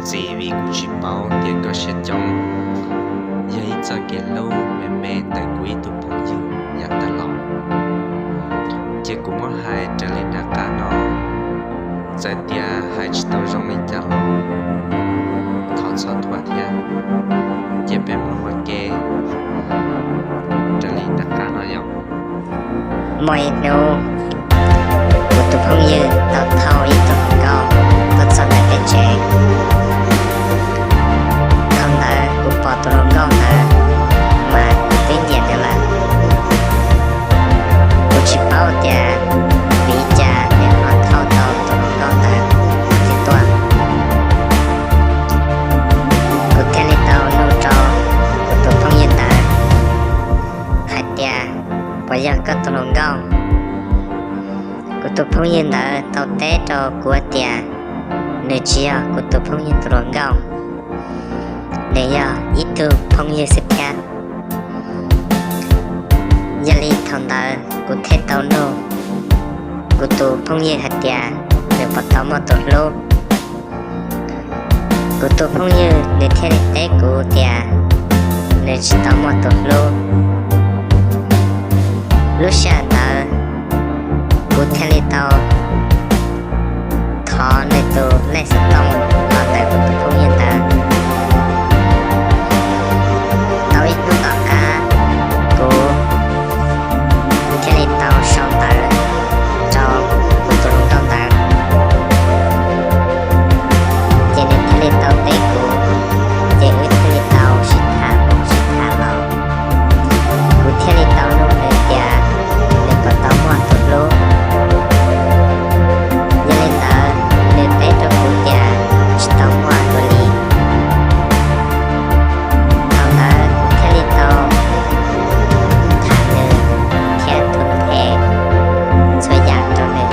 Txiv, vim kuv tsis paub tias koj siab coob, yog ib txoj kev hlub me me ntawm kuv ib tug phooj ywg yav tas los. Ces kuv muab hais raws li nram qab no, txawm tias hais tsis tau zoo li cas los thov txhob thuam thiab. Ces peb mloog ua ke raws li nram qab no yom. Muaj ib hnub, kuv tus phooj ywg tau thauj ib tug hluas nkauj tuaj txog ntawm peb tsev. Thaum ntawd kuv pom tus hluas nkauj ntawd mas kuv twb nyiam nws lawm. Kuv tsis paub tias vim li cas nws ho thauj tau tus hluas nkauj ntawd thiaj tuaj. Kuv thiaj li tau nug rau kuv tus phooj ywg ntawd hais tias, puas yog koj tus hluas nkauj? Kuv tus phooj ywg ntawd tau teb rau kuv tias nws tsis yog kuv tus phooj ywg tus hluas nkauj, nws yog ib tug phooj ywg xwb thiab. Yog li thaum ntawd kuv thiaj tau nug kuv tus phooj ywg hais tias nws puas tau muaj tus hlub. Kuv tus phooj ywg nws thiaj li teb kuv tias nws tsis tau muaj tus hlub. Lub sij hawm ntawd kuv thiaj li tau thov nws tus lej xov tooj los ntawm kuv tus phooj ywg ntawd. Tau ib hnub tom qab, kuv thiaj li tau sau ntawv rau kuv tus hluas nkauj ntawd, ces nws thiaj li tau teb kuv, ces wb thiaj li tau sib tham sib tham los. Kuv thiaj li tau nug nws tias nws puas tau muaj tus hlub. Yog li ntawd nws teb rau kuv tias tsis tau muaj dua li. Thaum ntawd kuv thiaj li tau tham nws thiab tus nthe txhua yam rau nws.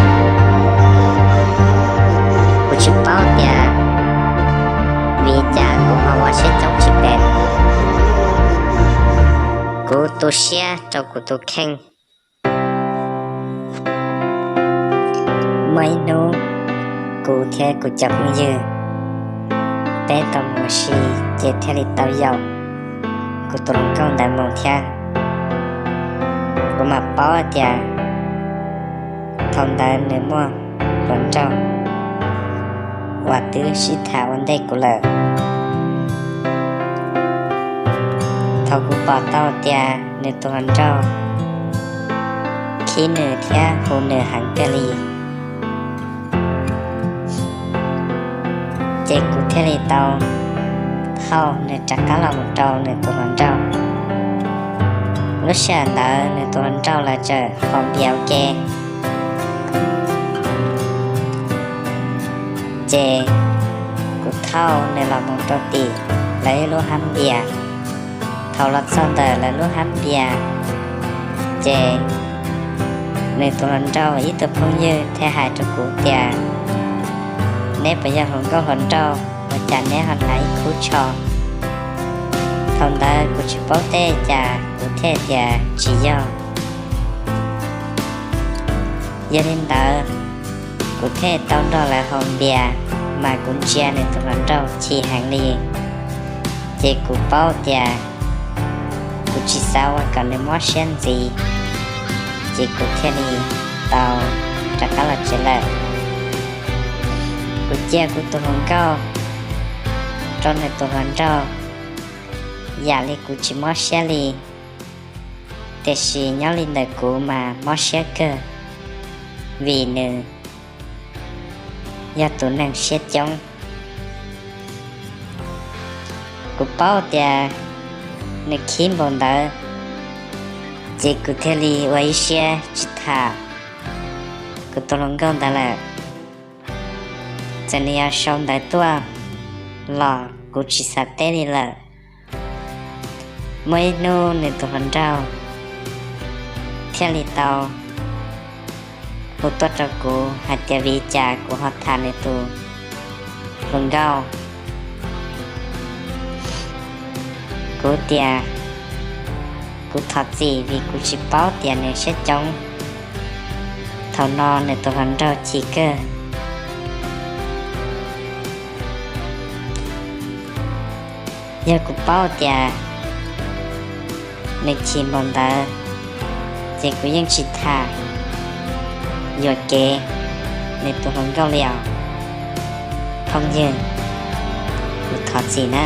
Kuv tsis paub tias vim li cas kuv ho ua siab coob tsis pem. Kuv tu siab rau kuv tus kheej. Muaj ib hnub, kuv thiab kuv cov phooj ywg peb tau mus ua si, ces thiaj li tau yaum kuv tus hluas nkauj ntawd mus thiab. Kuv mam paub tias thaum ntawd nws muaj hluas nraug uas twb sib tham ua ntej kuv lawm. Thaum kuv pom tau tias nws tus hluas nraug khib nws thiab hu nws heev kawg li, ces kuv thiaj li tau thauj nws rov qab los mus rau nws tus hluas nraug. Lub sij hawm ntawd nws tus hluas nraug lawv tseem haus npias ua ke, ces kuv thauj nws los mus rau tim lawv ib lub hab npias. Thaum los txog ntawm lawv lub hab npias, ces nws tus hluas nraug ib tug phooj ywg thiaj hais rau kuv tias, neb puas yog hluas nkauj hluas nraug, ua cas neb ho hnav ib khub tsho? Thaum ntawd kuv tsis paub tej cas kuv thiaj tias tsis yog. Yog li ntawd, kuv thiaj tau nrog lawv haus npias, mas kuv ntsia nws tus hluas nraug chim heev li, ces kuv paub tias kuv tsis xav ua kom nws mob siab ntxiv, ces kuv thiaj li tau rov qab los tsev lawm. Kuv cia kuv tus hluas nkauj rau nws tus hluas nraug, yam li kuv tsis mob siab li, tiam sis nyob li ntawm kuv mas mob siab kawg, vim nws yog tus neeg siab coob. Kuv paub tias nws khib npaum ntawd, ces kuv thiaj li ua ib siab tsis tham kuv tus hluas nkauj ntawd lawm. Txawm nws yuav sau ntawv tuaj los kuv tsis xav teb li lawm. Muaj ib hnub nws tus hluas nraug thiaj li tau hu tuaj rau kuv hais tias vim li cas kuv ho tham nws tus hluas nkauj. Kuv tias kuv thov txim vim kuv tsis paub tias nws siab coob. Thaum no nws tus hluas nraug chim kawg. Yog kuv paub tias nws chim npaum ntawd, ces kuv yeej tsis tham yuam kev nws tus hluas nkauj li os. Phooj ywg, kuv thov txim na.